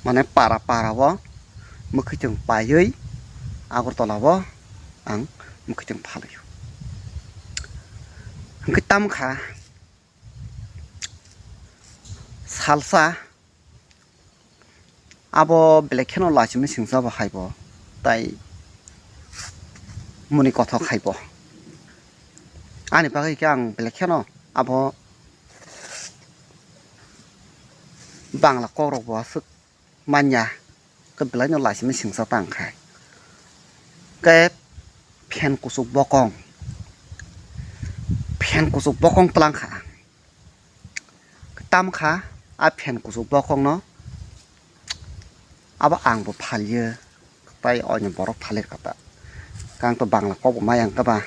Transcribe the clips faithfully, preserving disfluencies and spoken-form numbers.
mane para para o mwkhwtwng paiwi Agartala o ang mwkhwtwng phalwi. Hwnkhe tamkha salsa abo belai kheno lachimwi singsa bo hai bo, tai muni kothok hai bo. Ani bagwi khe ang belai kheno abo Bangla kokrok bo aswk manya, khe belai no lachimwi singsa tang khai. Khe phen kuchuk bokong, phen kuchuk bokong tlang kha. Tam kha a phen kuchuk bokong no abo ang bo phalio, tai oino borok phalir kha ta. Kang to Bangla kok bo maya wngkha ba.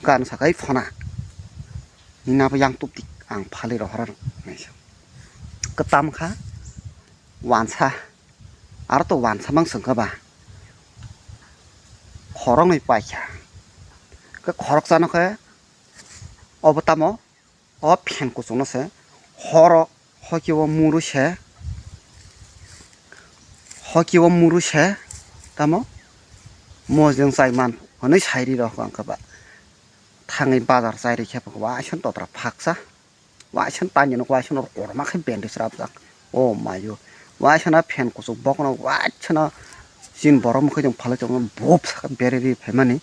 Kang sakai phona. Nini abo yang tubdi ang phalwi rohor naisa. Kwtam kha wansa, aro to wansa mang swngkha ba. Khoroknwi paikha. Khe khoroksa no khe obo tamo, o phen kuchukno se horo hoki o muru se, hoki o muru se tamo mojeng chai man hwnwi sai ri rok ang khe ba. Thangwi bazar chai rikhe waisa totra phaksa, waisa tani no waisa no korma khe bandage rabjak. O mayo, waisa na phen kuchuk bokno waisa na chin borok mwkhai jong phalai tongma bob saka bereri phaimani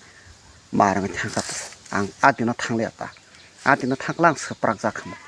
marang thangkha. Ang a dino thangliya ta, a dino thangla ang swprak jak kha.